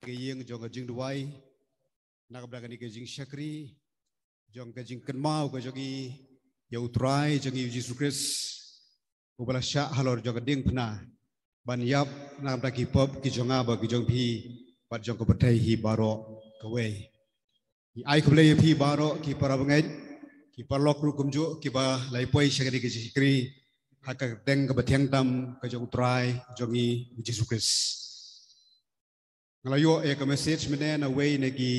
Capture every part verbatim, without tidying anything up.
ka ïing jong ka jingduwai, na ka bynta kane ka jingshakri jong ka jingkynmaw ka jong ngi ïa u Trai jong ngi u Jisu Khrist, uba la shah halor jong ka diengphna ban ïap na ka bynta ki pop ki jong nga bad ki jong phi bad jong ka pyrthei hi baroh kawei. Ngi ai khublei ïa phi baroh ki para bangeit, ki paralok ruh kumjuh kiba la ïa poi sha kane ka jingshakri ha ka kyrteng kaba thiang tam ka jong u Trai jong ngi u Jisu Khrist. Nga la ïoh ïa ka message mynne na uwei na ki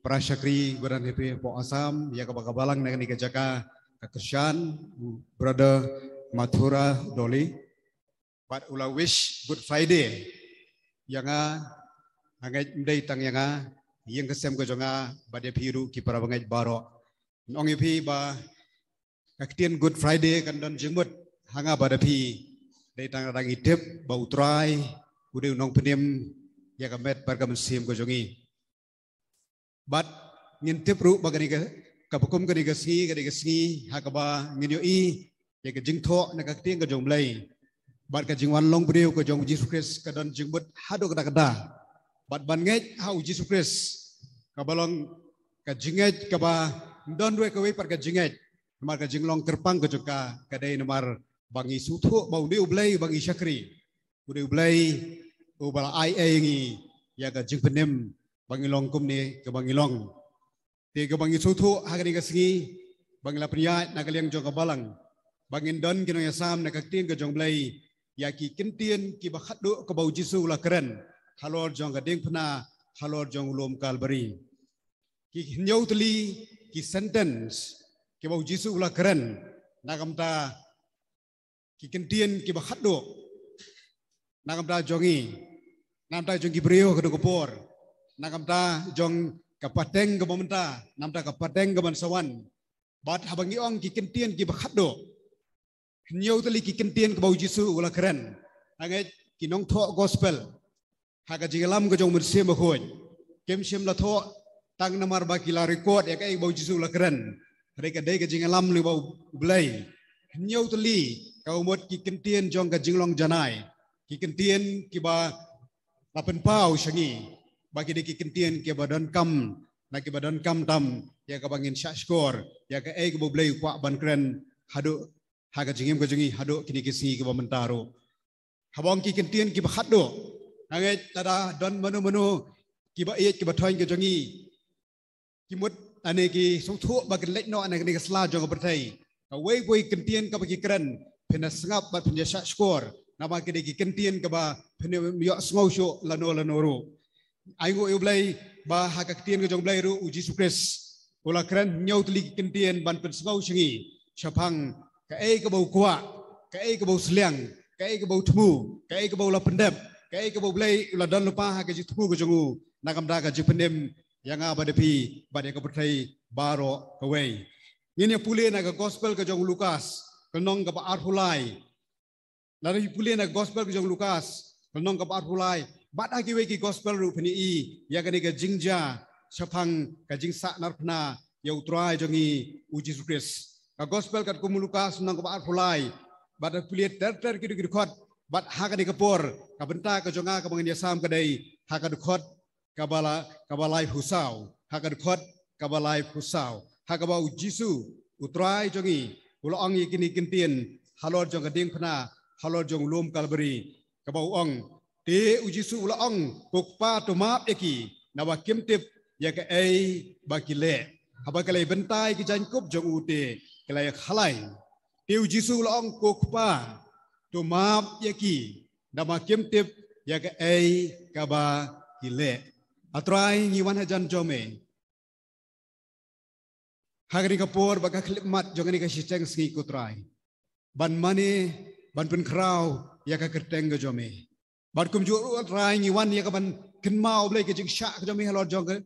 para shakri ba don hapoh Assam, ïa kaba ka balang na kane ka jaka ka kyrshan, u brother Mathura Dolly. Bad u la wish Good Friday ïa nga, nga ngeit ym dei tang ïa nga, ïing ka sem ka jong nga, bad ïa phi ruh ki para bangeit baroh. Nga ong ïa phi ba ka ktien Good Friday kan don jingmut ha nga bad ha phi. Dei tang lada ngi tip ba u Trai u dei u nongpynim ïa ka met bad ka mynsiem ka jong ngi. Bad ngin tip ruh ba kane ka, kaba kum kane ka sngi, kane ka sngi ha kaba ngin ïohi ïa ka jingthoh na ka ktien ka jong u Blei bad ka jingwan long briew ka jong u Jisu Khrist ka don jingmut haduh katta katta. Bad ban ngeit ha u Jisu Khrist kaba long ka jingngeit kaba ym don ruh kawei pat ka jingngeit, namar ka jinglong kyrpang ka jong ka ka dei namar ba ngi sngewthuh ba une u Blei ba ngi shakri u dei u Blei uba la ai ei ïa ngi ïa ka jingpynim ba ngi long kumne kaba ngi long. Te kaba ngi sngewthuh ha kane ka sngi ba ngi la pynïaid na ka liang jong ka balang ba ngin don ki nongïasam na ka ktien ka jong u Blei ïa ki kyntien kiba khatduh kaba u Jisu u la kren halor jong ka diengphna, halor jong u lum Kalbari. Ki hynñiew tylli ki sentence kiba u Jisu u la kren na ka bynta ki kyntien kiba khatduh na ka bynta jong ngi, na ka bynta jong ki briew ha kaduh ka por, na ka bynta jong ka pateng kaba mynta, na ka bynta ka pateng kaban sa wan. Bad haba ngi ong ki kyntien kiba khatduh, hynñiew tylli ki kyntien kiba u Jisu u la kren, nga ngeit ki nongthoh gospel ha ka jingïalam ka jong u Mynsiem Bakhuid kim shym la thoh tang namar ba ki la record ïa kaei ba u Jisu u la kren. Hynrei ka dei ka jingïalam lyngba u Blei. Hynñiew tylli ka mut ki kyntien jong ka jinglong janai, ki kyntien kiba la pynpaw sha ngi ba ki dei ki kyntien kiba donkam, na kiba donkam tam ïa kaba ngin shahshkor ïa kaei kaba u Blei u kwah ban kren haduh ha ka jingim ka jong ngi haduh kine ki sngi kiba mynta ruh. Haba ong ki kyntien kiba khatduh, nga ngeit lada don mano mano kiba ïeit kiba thoiñ ka jong ngi, ki mut lane ki sngewthuh ba kin leit noh na kane ka sla jong ka pyrthei, kawei kawei kyntien kaba ki kren phin da sngap bad phin da shahshkor, namar ki dei ki kyntien kaba phin ym ïohsngew shuh lano lano ruh. Ainguh ïa u Blei ba ha ka ktien ka jong u Blei ruh u Jisu Khrist u la kren hynñiew tylli ki kyntien ban pynsngew sha ngi shaphang kaei kaba u kwah, kaei kaba u sliang, kaei kaba u thmu, kaei kaba u la pyndep, kaei kaba u Blei u la don lypa ha ka jingthmu ka jong u na ka bynta ka jingpynim ïa nga bad ïa phi bad ïa ka pyrthei baroh kawei. Ngin ïa pule na ka gospel ka jong u Lukas, ka lynnong kaba arphew lai. Lada ngi pule na gospel ka jong u Lukas, ka lynnong kaba arphew lai, bad ha kiwei ki gospel ruh phin ïohi ïa kane ka jingjia shaphang ka jingsah narphna ïa u Trai jong ngi u Jisu Khrist. Ka gospel katkum u Lukas lynnong kaba arphew lai, bad pule ter ter ki dkhot, bad ha kane ka por ka bynta ka jong nga kaba ngin ïasam ka dei ha ka dkhot kaba la, kaba laiphew saw, ha ka dkhot kaba laiphew saw, ha kaba u Jisu u Trai jong ngi u la ong ïa kine ki kyntien halor jong ka diengphna, halor jong u lum Kalbari, kaba u ong, te u Jisu u la ong, ko Kpa, to map ïa ki, naba kim tip ïa kaei ba ki leh. Haba ki la ïa bynta ïa ki jaiñkup jong u te ki la ïa khalai. Te u Jisu u la ong, ko Kpa, to map ïa ki, naba kim tip ïa kaei kaba ki leh. A Trai, ngi wan hajan jong me ha kane ka por bad ka khyllipmat jong kane ka shiteng sngi, ko Trai, ban mane, ban pynkhraw ïa ka kyrteng ka jong me. Bad kumjuh ruh, a Trai, ngi wan ïa ka ban kynmaw, a Blei, ka jingshah ka jong me halor jong ka,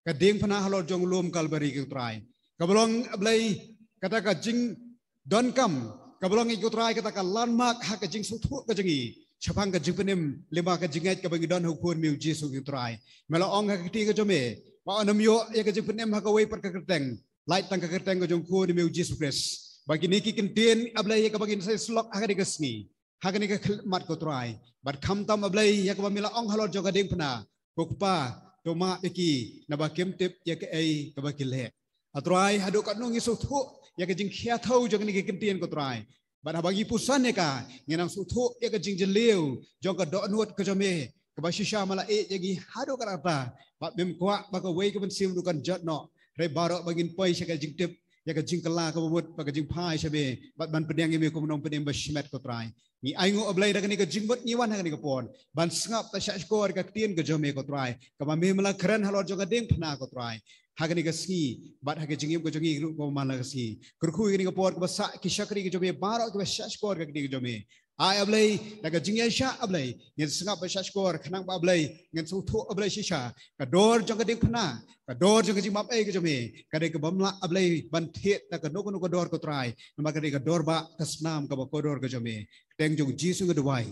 ka diengphna, halor jong u lum Kalbari, ko Trai, kaba long, a Blei, kata ka jingdonkam, kaba long, ko Trai, kata ka landmark ha ka jingsngewthuh ka jong ngi shaphang ka jingpynim lyngba ka jingngeit kaba ngi don ha u Khun me u Jisu, ko Trai. Me la ong ha ka kti ka jong me ba ym ïoh ïa ka jingpynim ha kawei pat ka kyrteng, lait tang ka kyrteng ka jong u Khun me u Jisu Khrist. Ba kine ki kyntien, a Blei, ïa kaba ngin sa ïasyllok ha kane ka sngi, ha kane ka khyllipmat, ko Trai, bad khamtam, a Blei, ïa kaba me la ong halor jong ka diengphna, Ko Kpa, to map ïa ki, naba kim tip ïa kaei kaba ki leh. A Trai, haduh katno ngi sngewthuh ïa ka jingkhia thew jong kane ka kyntien, ko Trai. Bad haba ngi pyrshang ïa ka, ngin nang sngewthuh ïa ka jingjylliew jong ka dohnud ka jong me, kaba shisha me la ïeit ïa ngi haduh katta katta. Bad mem kwah ba kawei ka mynsiem ruh kan jot noh. Hynrei baroh ba ngin poi sha ka jingtip ïa ka jingkylla kaba mut bad ka jingphai sha me, bad ban pdiang ïa me kum u nongpynim bashimet, ko Trai. Ngi ainguh, A Blei, da kane ka jingmut ngi wan ha kane ka por ban sngap bad shahshkor ïa ka ktien ka jong me, ko Trai, kaba me me la kren halor jong ka diengphna, ko Trai, ha kane ka sngi, bad ha ka jingim ka jong ngi ruh kaba man la ka sngi. Kyrkhu ïa kane ka por kaba sah, ki shakri ka jong me baroh kiba shahshkor ïa ka ktien ka jong me. Ai, A Blei, da ka jingïaishah, A Blei, ngin sngap bad shahshkor, khnang ba, A Blei, ngin sngewthuh, A Blei, shisha ka dor jong ka diengphna, ka dor jong ka jingmap ei ka jong me ka dei kabym lah, A Blei, ban thied da kano kano ka dor, ko Trai, namar ka dei ka dor ba ka snam kaba kordor ka jong me. Kyrteng jong U Jisu nga duwai.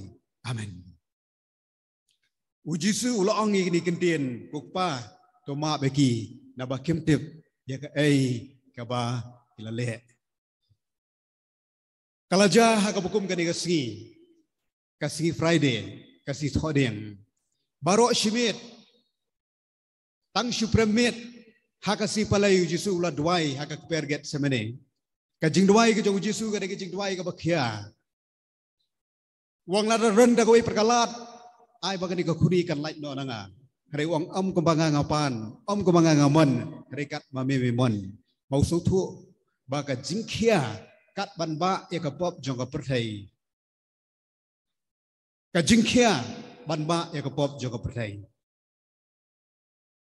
Amen. U Jisu u la ong ïa kine ki kyntien, ko Kpa, to map ïa ki, naba kim tip ïa kaei kaba ki la leh. Ka la jia ha kaba kum kane ka sngi, ka sngi Friday, ka sngi Thohdieng. Baroh shi miet, tang shi prem miet, ha ka sngi Palei U Jisu u la duwai ha ka kper Gethsemane. Ka jingduwai ka jong U Jisu ka dei ka jingduwai kaba khia. U ong, lada ron da kawei pat ka lad, ai ba kane ka khuni kan lait noh na nga. Hynrei u ong, ym kumba nga nga pan, ym kumba nga nga mon, hynrei kat ma me me mon. Ma u sngewthuh ba ka jingkhia kat ban bah ïa ka pop jong ka pyrthei. Ka jingkhia ban bah ïa ka pop jong ka pyrthei.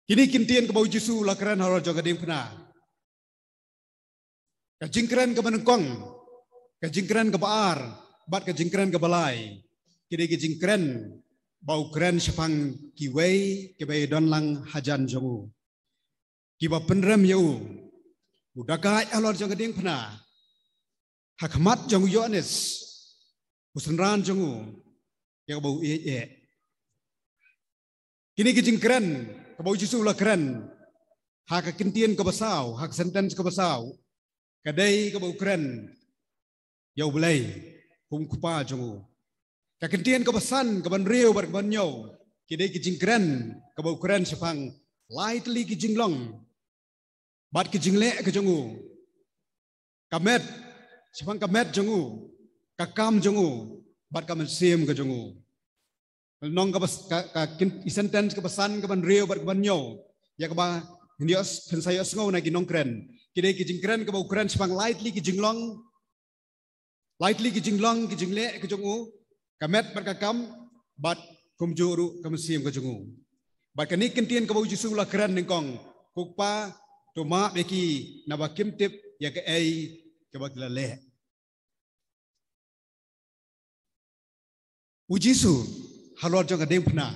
Kine ki kyntien kaba U Jisu u la kren halor jong ka diengphna. Ka jingkren kaba nyngkong, ka jingkren kaba ar, bad ka jingkren kaba lai, ki dei ki jingkren ba u kren shaphang kiwei kiba ïadon lang hajan jong u, kiba pynrem ïa u. U da kait halor jong ka diengphna ha khmat jong u Ïoannis, u synran jong u, ïa kaba u ïeit eh. Kine ki jingkren kaba U Jisu u la kren ha ka kyntien kaba saw, ha ka sentence kaba saw, ka dei kaba u kren ïa U Blei kum u Kpa jong u. Ka kyntien kaba san, kaba hynriew bad kaba hynñiew, ki dei ki jingkren kaba u kren shaphang lai tylli ki jinglong bad ki jingleh ka jong u. Ka met, shaphang ka met jong u, ka kam jong u, bad ka mynsiem ka jong u. Lynnong kaba s-, ka, ka kin-, i sentence kaba san, kaba hynriew bad kaba hynñiew, ïa kaba ngin ïoh s-, ngin sa ïohsngew na ki nongkren, ki dei ki jingkren kaba u kren shaphang lai tylli ki jinglong, lai tylli ki jinglong, ki jingleh ka jong u, ka met bad ka kam, bad kumjuh ruh ka mynsiem ka jong u. Bad kane ka kyntien kaba U Jisu u la kren nyngkong, ko Kpa, to map ïa ki, naba kim tip ïa kaei kaba ki la leh. U Jisu halor jong ka diengphna.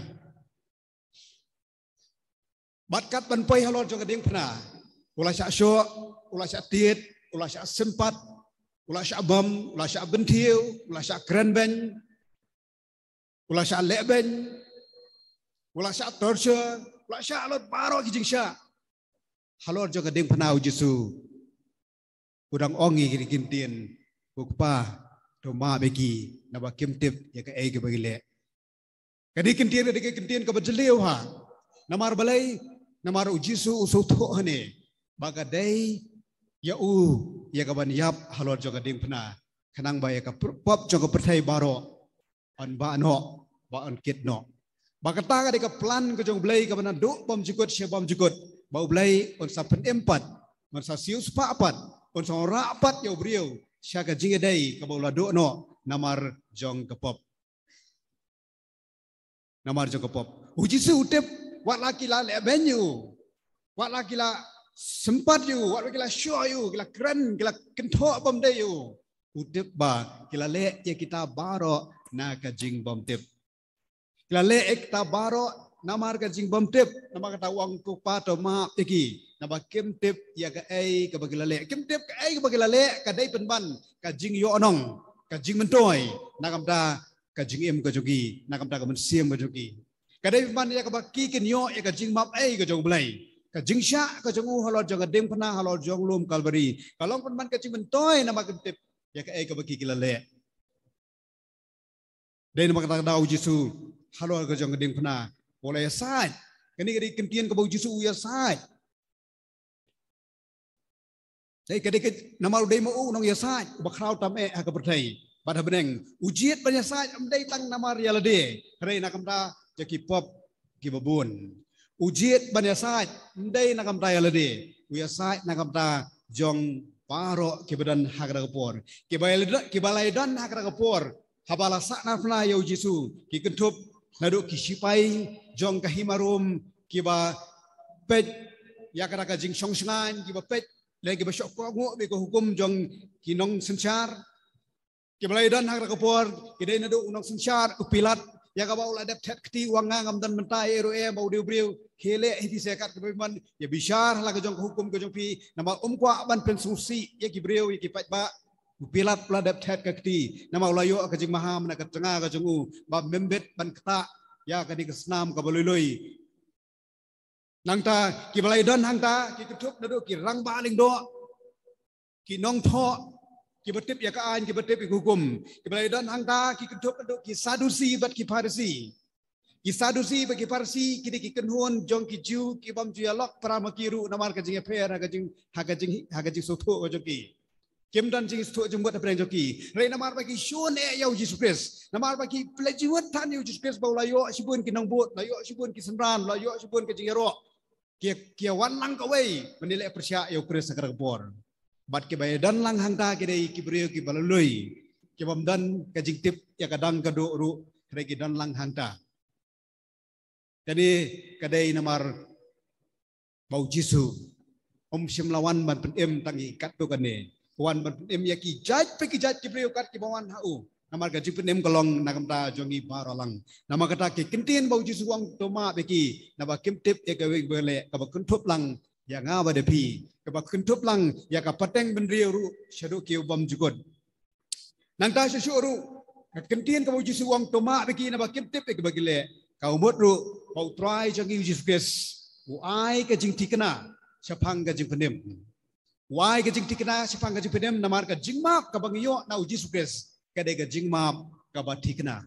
Bad kat ban poi halor jong ka diengphna, u la shah shoh, u la shah tied, u la shah sympat, u la shah bom, u la shah bynthiew, u la shah kren beiñ, u la shah leh beiñ, u la shah torture, u la shah halor baroh ki jingshah. Halor jong ka diengphna U Jisu u dang ong ïa kine ki kyntien, ko Kpa, to map ïa ki, naba kim tip ïa kaei kaba ki leh. Kane ka kyntien ka dei ka kyntien kaba jylliew ha. Namar balei? Namar U Jisu u sngewthuh hangne ba ka dei ïa u ïa kaban ïap halor jong ka diengphna, khnang ba ïa ka pr-, pop jong ka pyrthei baroh yn bah noh, ba yn kit noh. Ba kata ka dei ka plan ka jong U Blei kaba naduh bymjukut sha bymjukut, ba U Blei un sa pynim pat, un sa siewspah pat, un sa wanrah pat ïa u briew sha ka jingïadei kaba u la duh noh namar jong ka pop. Namar jong ka pop. U Jisu u tip, wat la ki la leh beiñ ïa u, wat la ki la sympat ïa u, wat la ki la shoh ïa u, ki la kren, ki la kynthoh bymdei ïa u, u tip ba ki la leh ïa kita baroh na ka jingbymtip. Ki la leh ïa kita baroh namar ka jingbymtip. Namar kata u ong, ko Kpa, to map ïa ki, naba kim tip ïa kaei kaba ki la leh. Kim tip kaei kaba ki la leh, ka dei pynban ka jingïohnong, ka jingmyntoi na ka bynta ka jingim ka jong ki, na ka bynta ka mynsiem ka jong ki. Ka dei pynban ïa kaba ki kin ïoh ïa ka jingmap ei ka jong U Blei, ka jingshah ka jong u halor jong ka diengphna, halor jong lum Kalbari. Ka long pynban ka jingmyntoi namar kim tip ïa kaei kaba ki, ki la leh. Dei namar kata ka daw U Jisu halor ka jong ka diengphna u la ïasaid, Kane ka dei ka ktien kaba u Jisu u ïasaid. Dei ka dei ka namar u dei ma u nongïasaid uba khraw tam eh ha ka pyrthei bad ha bneng. U jied ban ïasaid ym dei tang namar ïa lade, hynrei na ka bynta jong ki pop kiba bun. U jied ban ïasaid ym dei na ka bynta ïa lade, u ïasaid na ka bynta jong baroh kiba don ha kata ka por. Kiba la don, kiba la don ha kata ka por, haba la sahnarphna ïa u Jisu, ki kynthup naduh ki sipai jong ka hima Rom kiba peit ïa kata ka jingshongshngaiñ, kiba peit lane kiba shoh kohnguh bad ka hukum jong ki nongsynshar. Kiba la ïadon ha kata ka por ki dei naduh u nongsynshar u Pilat, ïa kaba u la dep thet kti u ong, nga ngam don bynta ïa ruh, eh, ba u dei u briew. Khie leh hi phi sha kat kaba phi mon, ïa bishar ha la ka jong ka hukum ka jong phi, namar um kwah ban pynsngewsih ïa ki briew, ïa ki paidbah. U Pilat u la dep thet ka kti namar u la ïoh ka jingmaham na ka tnga ka jong u ba ym bit ban ktah ïa kane ka snam kaba lui lui. Nangta kiba la ïadon hangta ki kynthup naduh ki rangbah lyngdoh, ki nongthoh, kiba tip ïa ka aiñ, kiba tip ïa ka hukum. Kiba la ïadon hangta ki kynthup naduh ki Sadusi bad ki Pharisi. Ki Sadusi bad ki Pharisi ki dei ki kynhun jong ki Jiw ki bym ju ïalok para ma ki ruh namar ka jingïapher ha ka jing, ha ka jing, ha ka jingsngewthuh ka jong ki. Kim don jingsngewthuh jingmut hapdeng jong ki. Hynrei namar ba ki shun eh ïa u Jisu Khrist, namar ba ki pynleit jingmut than ïa u Jisu Khrist ba u la ïoh shibun ki nongbud, la ïoh shibun ki synran, la ïoh shibun ki jingïaroh, ki, ki wan lang kawei ban ïaleh pyrshah ïa u Khrist ha kata ka por. Bad kiba ïadon lang hangta ki dei ki briew kiba lui lui, ki bym don ka jingtip ïa ka dang ka duh ruh, hynrei ki don lang hangta. Kane ka dei namar ba u Jisu um shym la wan ban pynim tang ïa katto katne. U wan ban pynim ïa ki jait pa ki jait ki briew kat kiba wan ha u. Namar ka jingpynim ka long na ka bynta jong ngi baroh lang. Namar kata ki kyntien ba u Jisu u ong, to map ïa ki, naba kim tip ïa kawei kaba ki leh, kaba kynthup lang ïa nga bad ïa phi, kaba kynthup lang ïa ka pateng bynriew ruh shaduh ki bymjukut. Nangta shuh shuh ruh, ka kyntien kaba u Jisu u ong, to map ïa ki, naba kim tip ïa kaba ki leh, ka mut ruh ba u Trai jong ngi u Jisu Khrist u ai ka jingthikna shaphang ka jingpynim. U ai ka jingthikna shaphang ka jingpynim namar ka jingmap kaba ngi ïoh na u Jisu Khrist ka dei ka jingmap kaba thikna.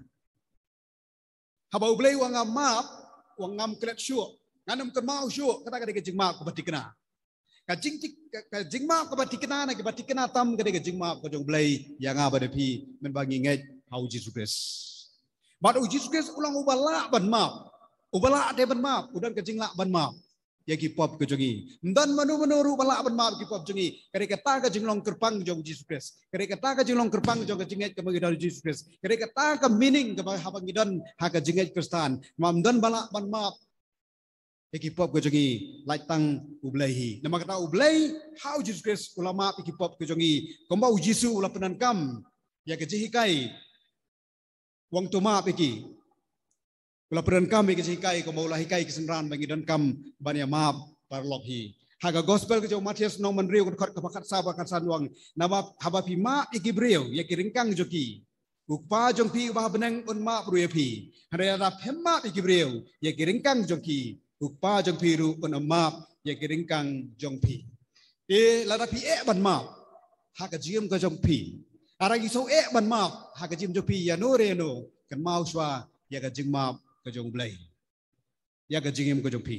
Haba u Blei u ong ngam map, u ong ngam klet shuh, ngan ym kynmaw shuh, kata ka dei ka jingmap kaba thikna. Ka jing, ka, ka jingmap kaba thikna, na kaba thikna tam ka dei ka jingmap ka jong u Blei ïa nga bad ïa phi mynba ngi ngeit ha u Jisu Khrist. Bad u Jisu Khrist u long uba lah ban map, uba lah te ban map, u don ka jinglah ban map ïa ki pop ka jong ngi. Ym don mano mano ruh ba lah ban map ki pop jong ngi. Ka dei kata ka jinglong kyrpang jong u Jisu Khrist. Ka dei kata ka jinglong kyrpang jong ka jingngeit kaba ngi don ha u Jisu Khrist. Ka dei kata ka meaning kaba haba ngi don ha ka jingngeit Khristan. Namar ym don ba lah ban map ïa ki pop ka jong ngi lait tang u Blei hi. Namar kata u Blei ha u Jisu Khrist u la map ïa ki pop ka jong ngi. Kumba u Jisu u la pyndonkam ïa ka jinghikai, u ong to map ïa ki. U la pyndonkam ïa ka jinghikai kumba u la hikai ki synran ba ngi donkam ban ïa map paralok hi. Ha ka gospel ka jong u Mathaios lynnong ba hynriew, ka dkhot kaba khatsaw bad khatsan, u ong, naba haba phi map ïa ki briew ïa ki ryngkang jong ki, u Kpa jong phi uba ha bneng un map ruh ïa phi. Hynrei lada phim map ïa ki briew ïa ki ryngkang jong ki, u Kpa jong phi ruh un ym map ïa ki ryngkang jong phi. Te lada phi eh ban map ha ka jingim ka jong phi, lada ngi shu eh ban map ha ka jingim jong phi, ïano re ïano, kynmaw shuwa ïa ka jingmap ka jong u Blei ïa ka jingim ka jong phi,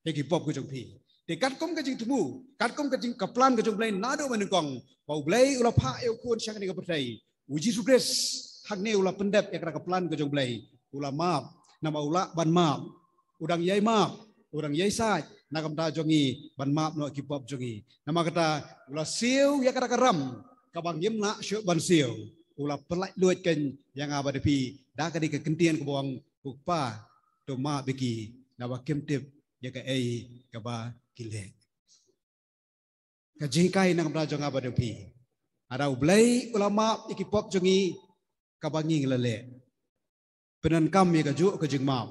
ïa ki pop ka jong phi. Te katkum ka jingthmu, katkum ka jing, ka plan ka jong u Blei naduh mynnyngkong, ba u Blei u la phah ïa u Khun sha kane ka pyrthei, u Jisu Khrist, hangne u la pyndep ïa kata ka plan ka jong u Blei. U la map, namar u lah ban map. U dang ïai map, u dang ïai said na ka bynta jong ngi ban map noh ki pop jong ngi. Namar kata u la siew ïa kata ka ram kaba ngim lah shuh ban siew. U la pyllait luid keiñ ïa nga bad ïa phi da kane ka kyntien kaba u ong, ko Kpa, to map ïa ki, naba kim tip ïa kaei kaba ki leh. Ka jinghikai na ka bynta jong nga bad jong phi. Lada u Blei u la map ïa ki pop jong ngi, kaba ngi ngi la leh, pyndonkam ïa kajuh ka jingmap.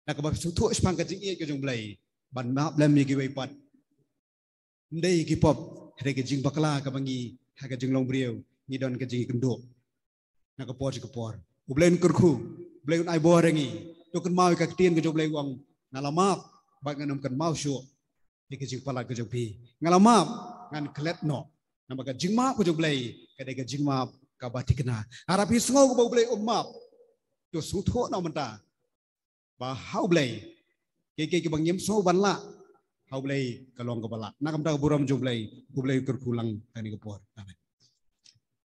Na kaba sngewthuh shaphang ka jingïeit ka jong u Blei ban map lem ïa kiwei pat. Ym dei ïa ki pop, hynrei ka jingbakla kaba ngi ha ka jinglong briew ngi don ka jingïakynduh na ka por sha ka por. U Blei un kyrkhu, u Blei un ai bor ïa ngi. To kynmaw ïa ka ktien ka jong u Blei, u ong, nga la map bad ngan ym kynmaw shuh ïa ka jingpalat ka jong phi. Nga la map, ngan klet noh. Namar ka jingmap ka jong u Blei ka dei ka jingmap kaba thikna. Lada phi sngew kaba u Blei um map, to sngewthuh noh mynta ba ha u Blei Kiei kiei kiba ngim sngew ban lah ha U Blei ka long kaba lah. Na ka bynta ka burom jong U Blei, U Blei u kyrkhu lang ha kane ka por.